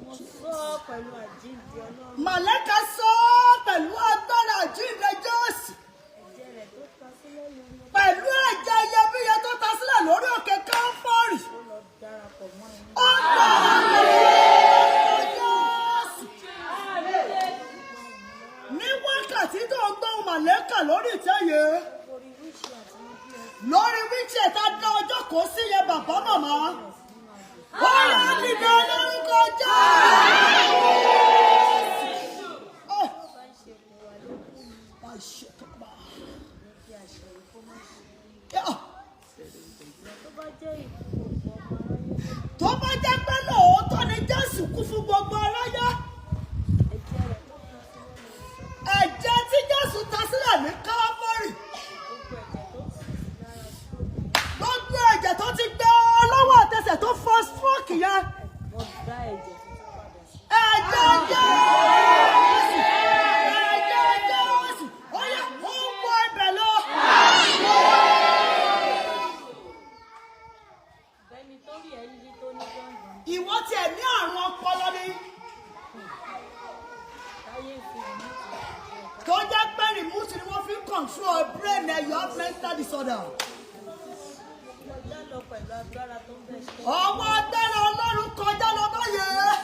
Mo sọ ọ́ pẹ̀lú àjíǹde Ọlọ́run. Màlẹ́kà sọ ọ́ pẹ̀lú agbára jíde Jésù. Ẹ̀jẹ̀ rẹ̀ tó ta sílẹ̀ lórí Pẹ̀lú ẹ̀jẹ̀ iyebíye tó ta sílẹ̀ lórí òkè Káfọ́rì. ó lọ darapọ̀ mọ́ ẹni. Ó gbà Jésù. Ní wákàtí tó ń gbóhùn màlẹ́kà lórí ìtẹ́ yìí, Orí wíṣì àti ibi ẹsẹ̀ lórí wíṣẹ̀ tá a dá ọjọ́ kó sí yẹn, bàbá màmá, ó yá, dìde lórúkọ Jésù. Tó bá ń ṣe kò wà lókù mi ní kí àṣẹ yìí kó má ṣe. Ìgbà tó bá jẹ́ ìkú gbogbo ọmọ aráyé, Tó bá jẹ́ pé lóòótọ́ ni Jésù kú fún gbogbo aráyé, ẹ̀jẹ̀ rẹ̀ tó ta sílẹ̀ lórí ẹ̀jẹ̀ tí Jésù ta sílẹ̀ ní Káfọ́rì, control brain ẹ, you have mental disorder. Kọjá lọ pẹ̀lú agbára tó ń bẹ ṣe. Ọwọ́ agbára Ọlọ́run kọjá lọ báyẹn.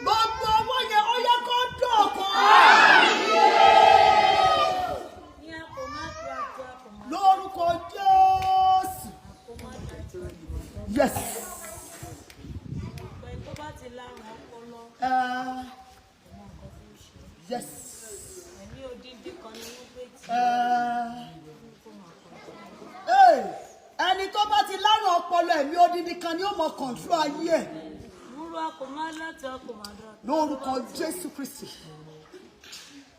Gbogbo ọwọ́ yẹn, ó yẹ kó dọ̀kan. Ní àpò má fi àti àpò má Lórúkọ Jésù. àpò má dàtí. Yes. Pẹ̀lú tó bá ti lárùn ọpọlọ, Yes. ẹ̀mí odindi kan ni wọ́n gbé tì. Hey, ẹni tó bá ti lárùn ọpọlọ, ẹ̀mí odindi kan ni ó mọ control ayé ẹ̀. Múrú àpò má láti àpò má dàtí. Lórúkọ Jésù Kristi.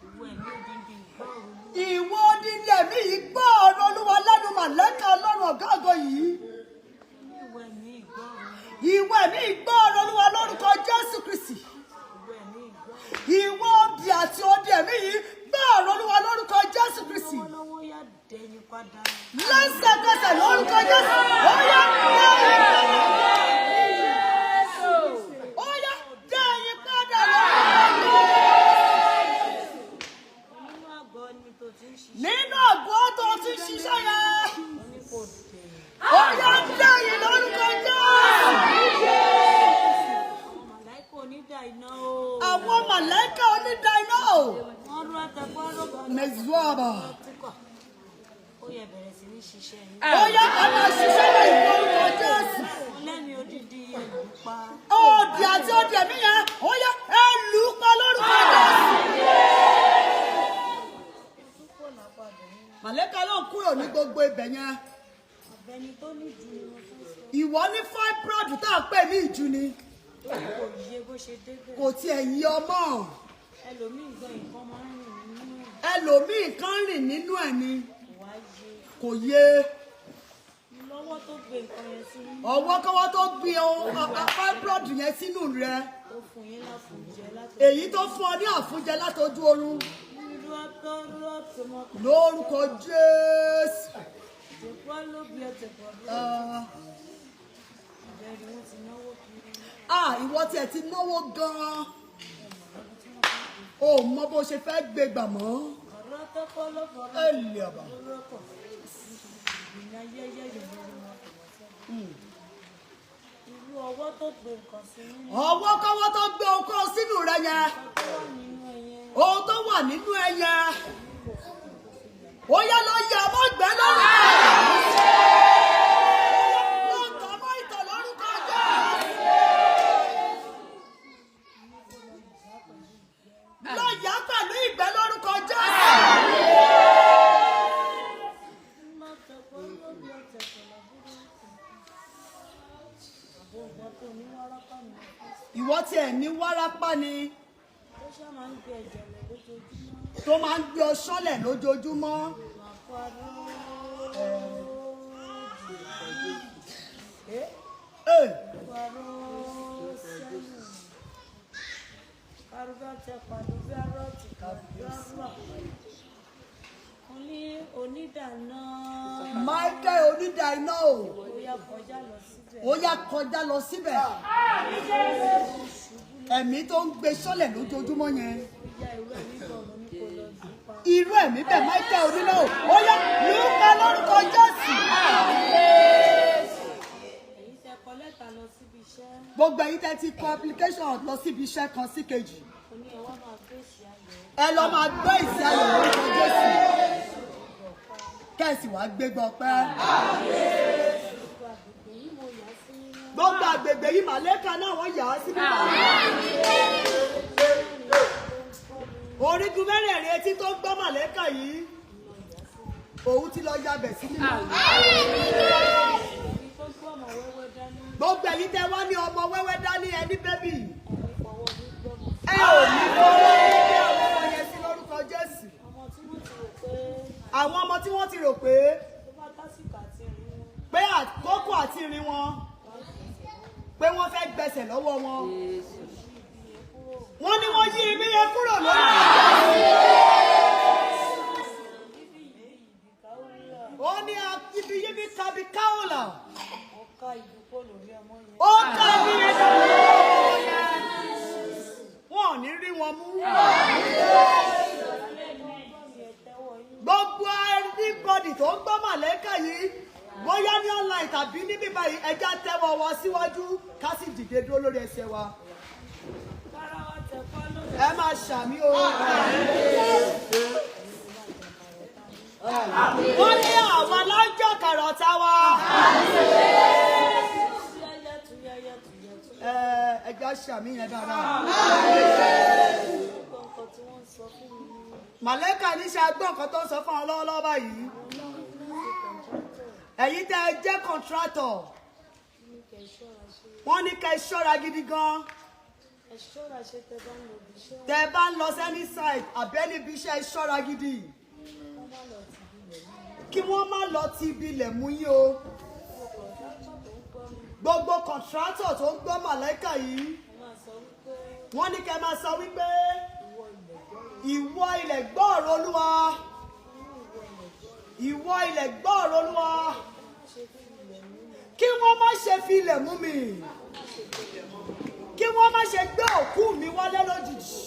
Ìwọ ẹ̀mí odindi, ìgbọ́ òru. Ìwọ odindi ẹ̀mí yìí, gbọ́ ọ̀rọ̀ Olúwa lẹ́nu màlẹ́kà Ọlọ́run ọ̀gá ògo yìí. Ìwọ ẹ̀mí, ìgbọ́ òru. Ìwọ ẹ̀mí, gbọ́ ọ̀rọ̀ Olúwa lórúkọ Jésù Kristi. Ìwọ ẹ̀mí, ìgbọ́ òru. Ìwọ òdì àti odi ẹ̀mí yìí, gbọ́ ọ̀rọ̀ Olúwa lórúkọ Jésù Kristi. Lọ́wọ́lọ́wọ́, yá dẹ̀yìn padà. Lẹ́sẹ̀kẹsẹ̀, lórúkọ Jésù, ó yá dẹ́yìn padà. Ó yá dẹ́yìn padà lórúkọ Jésù. Nínú àgọ́ ni tó ti ń ṣiṣẹ́. Nínú àgọ́ tó ti ń ṣiṣẹ́ yẹn, Ó ní kò dẹ̀yìn. ó yá dẹ́yìn lórúkọ Jésù. Àwọn màláìkò onídà iná o. Àwọn màlẹ́kà onídàá iná o. Wọ́n rú àtẹ̀kọ́ rọ́bà Mẹ̀zúàbà. túkọ̀. Ó yẹ bẹ̀rẹ̀ sí ní ṣiṣẹ́ yín. Ó yá, ẹ máa ṣiṣẹ́ lẹ́yìn lórúkọ Jésù. Wọ́n lẹ́mìí odindi ìlú pa. Òdì àti òdì ẹ̀mí yẹn, ó yá, ẹ lù ú pa lórúkọ Jésù. Púpọ̀ lápàdé nínú. Màlẹ́kà ló ń kúrò ní gbogbo ibẹ̀ yẹn. Ọ̀gbẹ́ni tó ní ju ni mo fẹ́ sọ. Ìwọ ní fibroid tá à ń pè ní ìju ni. Tó ní kò yé bó ṣe débẹ̀. Kò tiẹ̀ yí ọmọ. Ẹlòmíì gan, nǹkan máa ń rìn nínú ẹ̀. Ẹlòmíì kan rìn nínú ẹ̀ ni. Kò wá yé. Kò yé. Lọ́wọ́ tó gbé nǹkan yẹn sí yín. Ọwọ́ kọ́wọ́ tó gbin fibroid yẹn sínú rẹ. Tó fún yín láfúnjẹ láti. Èyí tó fún ọ ní àfúnjẹ látọjú oorun. Irú ọtọ́ mọ́. Lórúkọ Jésù. Tẹ̀kọ́ ló bí ẹ tẹ̀kọ́ bí. Ah, Ìbẹ̀rù wọn ti náwó kiri. Ah, ìwọ tiẹ̀ ti náwó gan-an. O ò mọ bó ṣe fẹ́ gbé gbà mọ́. Ọ̀rọ̀ tọ́kọ́ ló fọ̀rọ̀. Ẹ̀lì ọ̀bà. Lọ́kọ̀. Ìgbìnà yẹ́yẹ́ yẹ̀yẹ́ wọn kò wọ́n sẹ́yìn. Irú ọwọ́ tó gbé nǹkan sí nínú. Ọwọ́ kọ́wọ́ tó gbé ohunkóhun sínú rẹ yẹn. Nǹkan tó wà nínú ẹyẹ. Ohun tó wà nínú ẹ yẹn. Ó yá, lọ yà mọ́ gbẹ́ lórúkọ Jésù. Lọ tọ̀ mọ́ ìtọ̀ lórúkọ Jésù. Lọ yà pẹ̀lú ìgbẹ́ lórúkọ Jésù. Má tẹ̀kọ́ ló bí ẹ tẹ̀kọ́ lọ́búrú. Àbò ògbọ́n tó ní wárápá ni mo fẹ́ sọ. Ìwọ tiẹ̀ ní wárápá ni. Tó ṣá máa ń gbé ẹ̀jẹ̀ lẹ̀ lójoojúmọ́. Tó máa ń gbé ọ sọ́lẹ̀ lójoojúmọ́. Máa kó aró. Ee, Kó aró sẹ́yìn. Arúgbó tẹ pàdé bí arọ́ ti kàbí arọ́. Mo ní onídàáná. Michael onídàá iná o. Ó yá, kọjá lọ síbẹ̀. Ó yá, kọjá lọ síbẹ̀. Ẹ̀mí tó ń gbé sọ́lẹ̀ lójoojúmọ́ yẹn. Ó yá, irú ẹ̀mí bọ̀ mo ní kó lọ lù ú pa. Irú ẹ̀mí bẹ́ẹ̀, Michael oníná o. Ó yá, lù ú pa lórúkọ Jésù. Èyí tẹ kọ lẹ́tà lọ síbi iṣẹ́. Gbogbo ẹ̀yin tẹ́ ti kọ application lọ síbi iṣẹ́ kan sí kejì. Mo ní ẹ wá máa gbé èsì ayọ̀. Ẹ lọ máa gbé ìsí ayọ̀ lórúkọ Jésù. Kẹ́sì wàá gbégbá ọpẹ́. Gbogbo àgbègbè yìí mo yà sí mímọ́. Gbogbo àgbègbè yìí, màlẹ́kà náà wọ́n yà á sí mímọ́. Orígun mẹ́rẹ̀ẹ̀rin etí tó ń gbọ́ màlẹ́kà yìí, òun ti lọ yabẹ̀ sí mímọ́. Èyí tó gbọ́ ọmọ wẹ́wẹ́ dání. Gbogbo ẹ̀yin tẹ́ wá ní ọmọ wẹ́wẹ́ dání, ẹni baby. Ẹ̀mí fọwọ́ mi gbọ́mọ. Ẹ ò ní fọwọ́ ní àwọn ọmọ yẹn sí lórúkọ Jésù. Ọmọ tí wọ́n ti rò pé Àwọn ọmọ tí wọ́n ti rò pé tó bá tásìkò àti ìrìn wọn, pé àkókò àti ìrìn wọn, pé wọ́n fẹ́ gbẹsẹ̀ lọ́wọ́ wọn. Wọ́n ní wọ́n yí ibi yẹn kúrò lórúkọ Jésù. Ó ní ibi yíbi kabi káwọlà. Wọ́n ká ìdúpọ̀ lórí ọmọ yẹn. Ó ká ibi yẹn lórí ọmọ yẹn. Wọn ò ní rí wọn mú. tàbí níbí báyìí, ẹ jẹ́ á tẹ́wọ́ wa síwájú, ká sì dìde dúró lórí ẹsẹ̀ wa. Ẹ máa ṣàmín o. Wọ́n ní àwọn alájọ kàrọ̀tà wa. Ẹ jẹ́ á ṣàmín yẹn dáadáa. Màlẹ́kà ní ṣe agbọ́n nǹkan tó ń sọ fún ọ lọ́wọ́lọ́wọ́ báyìí. Ẹ̀yin tẹ́ ẹ jẹ́ contractor, wọ́n ní kẹ́ ẹ ṣọ́ra gidi gan. Tẹ́ ẹ bá ń lọ sẹ́ni site àbẹ́ níbi iṣẹ́, ẹ ṣọ́ra gidi. Kí wọ́n má lọ ti ibi ilẹ̀ mú yín o. Gbogbo contractor tó ń gbọ́ màlẹ́kà yìí, wọ́n ní kẹ́ ẹ máa sọ wípé, "Ìwọ ilẹ̀, gbọ́ ọ̀rọ̀ Olúwa. Ìwọ ilẹ̀, gbọ́ ọ̀rọ̀ Olúwa. Kí wọ́n má ṣe fi ilẹ̀ mú mi, kí wọ́n má ṣe gbé òkú mi wálé lójijì."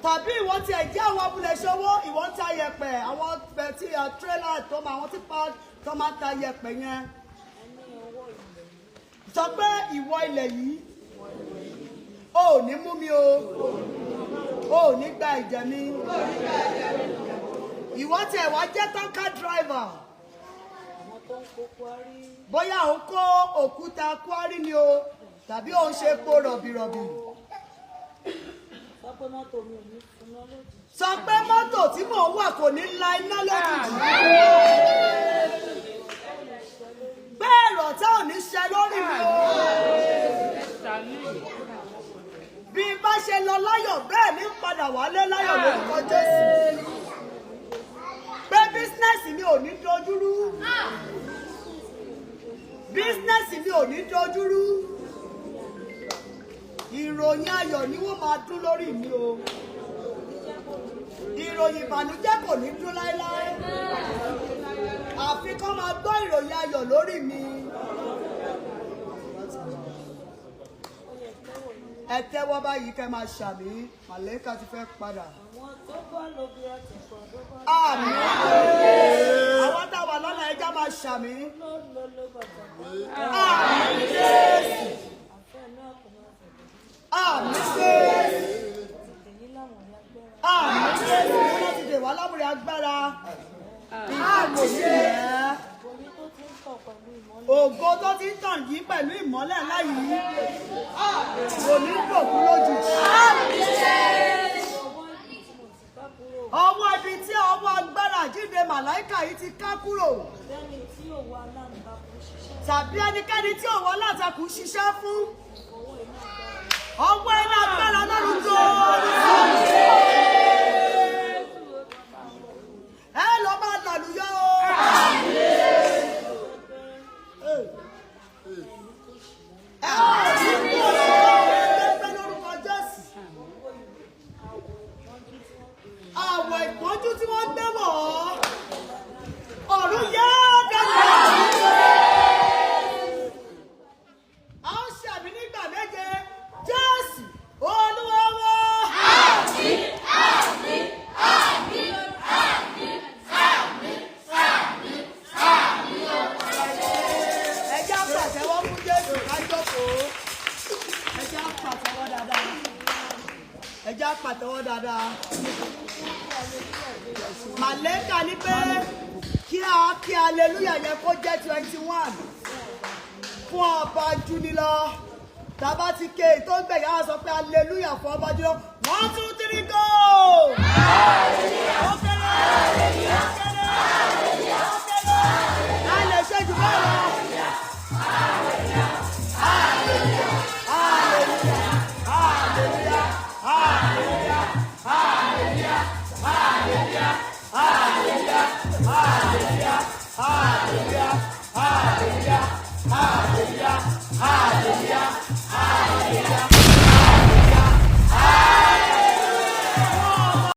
Tàbí ìwọ tiẹ̀ jẹ́ àwọn abúlé ṣòwò, ìwọ ń ta yẹ̀pẹ̀, àwọn tí tírélà tó máa, àwọn tipa tó máa ń ta yẹ̀pẹ̀ yẹn, sọ pé, "Ìwọ ilẹ̀ yìí, o ò ní mú mi o, o ò ní gba ìjẹ mi." Ìwọ tiẹ̀ wá jẹ́ tanker driver, bóyá ò ń kó òkúta kwari ni o, tàbí ò ń ṣe epo rọ̀bìrọ̀bì, Sọ pé mọ́tò mi ò ní funá lójijì. Sọ pé mọ́tò tí mò ń wà kò ní la iná lójijì. Bẹ́ẹ̀ rọ̀tá ò ní ṣe lórí mi o. Bí n bá ṣe lọ láyọ̀, bẹ́ẹ̀ ní padà wálé láyọ̀ lórúkọ Jésù. Pé business mi ò ní dojúrú. Business mi ò ní dojúrú. Ìròyìn ayọ̀ ni wọ́n máa dún lórí mi o. Ìròyìn ìbànújẹ́ kò ní dún láéláé. Àfi kó máa gbọ́ ìròyìn ayọ̀ lórí mi. Ẹ tẹ́wọ́ báyìí, kẹ́ máa ṣàmín. Màlẹ́kà ti fẹ́ padà. Àwọn tó bá lọ bí àtẹ̀kọ́ tó bá Àmín. Àwọn tá a wà lọ́nà, ẹ jẹ́ á máa ṣàmín. lọ lọ lọ bàtà. Àmín Jésù. Àfẹ́ náà kò máa fẹ̀lẹ̀. Àmín Jésù. Tèyí láwọn ní agbára. Àmín Jésù. Wọ́n ti dè wá lámùrè agbára. Àmín Jésù. Omi tó ti ń tọ̀ pẹ̀lú ìmọ́lẹ̀. Ògo tó ti ń tàn yìí pẹ̀lú ìmọ́lẹ̀ ńlá yìí kò ní dòkú lójijì. Ọwọ́ ibi tí mo ti bá kúrò. Ọwọ́ ibi tí ọwọ́ agbára àjíǹde màláìkà yìí ti ká kúrò. Lẹ́ni tí òwò aláǹtakùn ṣiṣẹ́. Tàbí ẹnikẹ́ni tí òwò alátakùn ṣiṣẹ́ fún. Ọwọ́ iná agbára. Ọwọ́ iná agbára lọ́rùn tó. Ẹ lọ máa làlùyọ o. Ẹ ò ní kú òṣèlú lórúkọ Jésù. Àwọ̀ ìpọ́njú tí wọ́n gbé wọ̀ ọ́. Ọ̀run yá dàgbà. A ó ṣàmín nígbà méje. Jésù Olúwa wa. Àmín, àmín, àmín, àmín, àmín, àmín, àmín. Ẹ jẹ́ á pàtẹ́wọ́ fún Jésù, ká jókòó. Ẹ jẹ́ á pàtẹ́wọ́ dáadáa. Ẹ jẹ́ á pàtẹ́wọ́ dáadáa. Màlẹ́kà ní pé kí a kí hallelujah yẹ kó jẹ́ 21 fún ọba júnilọ. Tàbá ti ké tó ń gbẹ̀yà, á sọ pé hallelujah fún ọba júnilọ. One, two, three, go! Ó kéré, ó kéré, ó kéré. A lè ṣe jù bẹ́ẹ̀ lọ. Hallelujah, hallelujah, hallelujah, hallelujah, hallelujah, hallelujah, hallelujah, hallelujah, hallelujah, hallelujah, hallelujah, hallelujah.